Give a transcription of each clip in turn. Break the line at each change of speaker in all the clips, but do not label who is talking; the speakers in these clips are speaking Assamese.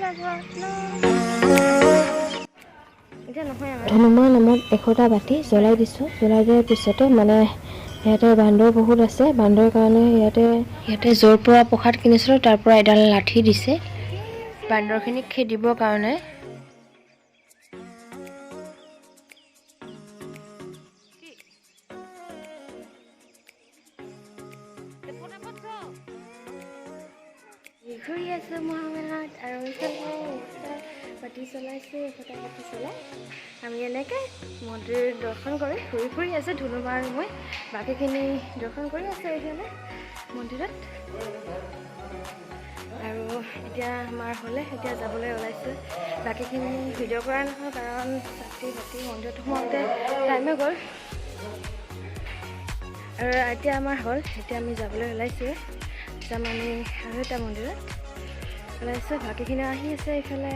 লগত। এতিয়া নহয় আমাৰ।
ধনুমাৰ নামত 100টা বাতি জ্বলাই দিছোঁ। জ্বলাই দিয়াৰ পিছতে মানে ইয়াতে বান্দৰ বহুত আছে, বান্দৰ কাৰণে ইয়াতে য'ৰ পৰা প্ৰসাদ কিনিছিলোঁ তাৰ পৰা এডাল লাঠি দিছে বান্দৰখিনিক খেদিবৰ কাৰণে।
ঘূৰি আছোঁ মহামেলাত আৰু ইফালে বাতি চলাইছে, 100টা বাতি চলাই আমি এনেকৈ মন্দিৰ দৰ্শন কৰি ঘূৰি ফুৰি আছোঁ। ধুনুমা আৰু মই বাকীখিনি দৰ্শন কৰি আছোঁ এইফালে মন্দিৰত। আৰু এতিয়া আমাৰ হ'লে এতিয়া যাবলৈ ওলাইছোঁ। বাকীখিনি ভিডিঅ' কৰা নহয়, কাৰণ চাকি বাতি মন্দিৰত সোমাওঁতে টাইমে গ'ল। আৰু এতিয়া আমাৰ হ'ল, এতিয়া আমি যাবলৈ ওলাইছোঁ। যাম আমি আৰু এটা মন্দিৰত ওলাইছোঁ, বাকীখিনি আহি আছে এইফালে।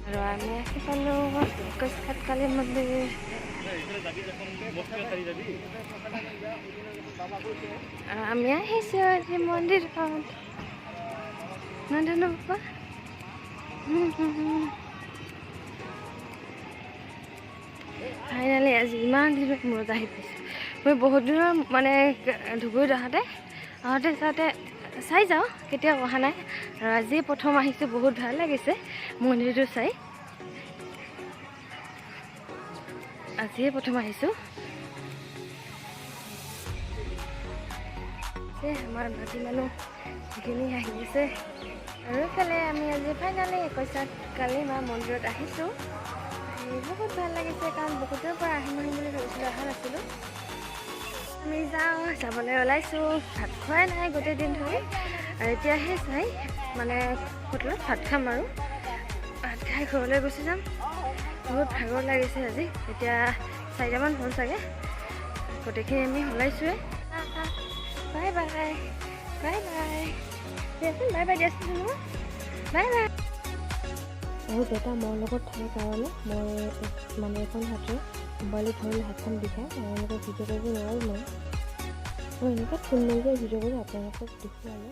আৰু আমি আহি পালোঁ একৈশঘাট কালী মন্দিৰ। আৰু আমি আহিছোঁ আজি মন্দিৰত। নন্দন বাবা, ফাইনেলি আজি ইমান দিনৰ মূৰত আহি পাইছোঁ। মই বহুত দিনৰ মানে ধুবুৰীত আহোঁতে যাওঁতে চাই যাওঁ, কেতিয়াও অহা নাই। আৰু আজি প্ৰথম আহিছোঁ, বহুত ভাল লাগিছে মন্দিৰটো চাই। আজিয়ে প্ৰথম আহিছোঁ। আমাৰ বাকী মানুহ যিখিনি আহি আছে। আৰু এইফালে আমি আজি ফাইনেলি একৈশত কালী মা মন্দিৰত আহিছোঁ। বহুত ভাল লাগিছে, কাৰণ বহুত দূৰৰ পৰা আহিম আহিম বুলি ভাবিছিলোঁ, অহা নাছিলোঁ। আমি যাওঁ, যাবলৈ ওলাইছোঁ। ভাত খোৱাই নাই গোটেই দিন ধৰি, আৰু এতিয়াহে চাই মানে হোটেলত ভাত খাম আৰু ভাত খাই ঘৰলৈ গুচি যাম। বহুত ভাগৰ লাগিছে আজি। এতিয়া 4টামান হ'ল চাগে। গোটেইখিনি আমি ওলাইছোঁৱে। বাই বাই, বাই বাই দিয়াচোন, বাই বাই দিয়াচোন, বাই বাই।
আৰু দেউতা মোৰ লগত থকাৰ কাৰণে মই মানে এখন হাতেৰে মোবাইলটো ধৰিলে হাতখন বিষায়, আৰু এনেকৈ ভিডিঅ' কৰিব নোৱাৰোঁ মই। মই এনেকৈ থুলমূলকৈ ভিডিঅ' কৰি আপোনালোকক দেখুৱালোঁ।